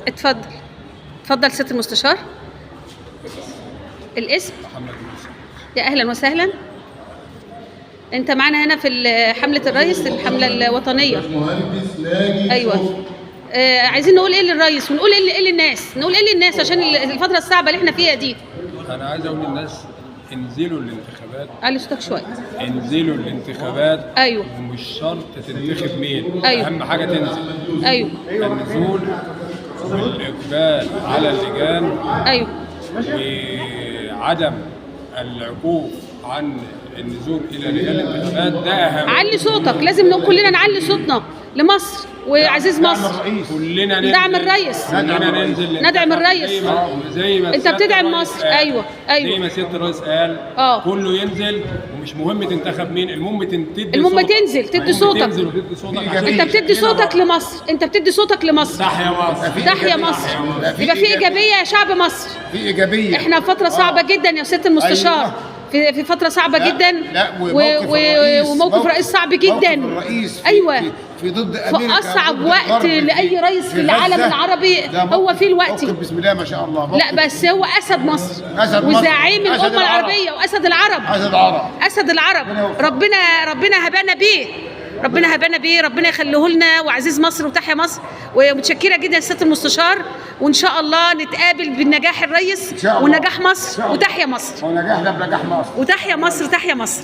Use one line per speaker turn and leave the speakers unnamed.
اتفضل اتفضل سيادة المستشار. الاسم؟
محمد موسى.
يا اهلا وسهلا. انت معانا هنا في حمله الرئيس، الحملة الوطنية.
مهندس ناجي.
ايوه. عايزين نقول ايه للرئيس ونقول ايه للناس، نقول ايه للناس عشان الفترة الصعبة اللي احنا فيها دي.
انا عايز اقول للناس انزلوا الانتخابات.
علي صوتك شوية.
انزلوا الانتخابات.
أيوة.
ومش شرط تنتخب مين.
أيوة.
اهم حاجة تنزل.
ايوه.
النزول والاقبال على اللجان.
ايوه.
وعدم العكوف عن النزول الى لجان الانتخابات ده اهم.
علي صوتك، لازم نقول كلنا نعلي صوتنا لمصر وعزيز مصر.
كلنا ننزل.
ندعم الرئيس.
كلنا ننزل.
ندعم الرئيس.
زي ما
انت
سيادة
بتدعم
الرئيس
مصر.
قال.
ايوه ايوه.
زي ما سيادة الرئيس قال. كله ينزل ومش مهم تنتخب مين، المهم تدي
المهم
صوتك.
تنزل تدي
المهم
صوتك.
تنزل وتدي صوتك عشان
انت بتدي صوتك لمصر، انت بتدي صوتك لمصر.
تحيا مصر.
تحيا مصر. يبقى في ايجابية يا شعب مصر.
في ايجابية.
احنا في فترة صعبة جدا يا سيادة المستشار.
أيوة.
في فترة صعبة
لا،
جدا.
لا، وموقف الرئيس،
وموقف رئيس صعب جدا.
موقف الرئيس في
ايوه.
في ضد
في
امريكا،
اصعب
ضد
وقت
الغرب،
لاي رئيس في العالم
غزة.
العربي
ده
هو
موقف-
فيه الوقت.
موقف بسم الله ما شاء الله.
لا
موقف
بس هو اسد مصر.
أسد مصر.
وزعيم
أسد
الامة
العرب.
العربية واسد العرب.
اسد العرب.
اسد العرب. ربنا هبانا بيه، ربنا هبانا بيه، ربنا يخليه لنا، وعزيز مصر وتحيا مصر. ومتشكره جدا سيادة المستشار، وان شاء الله نتقابل بالنجاح الرئيس
إن شاء الله.
ونجاح
إن
مصر
شاء الله.
وتحيا مصر.
ونجاحنا بنجاح مصر.
وتحيا مصر، تحيا مصر.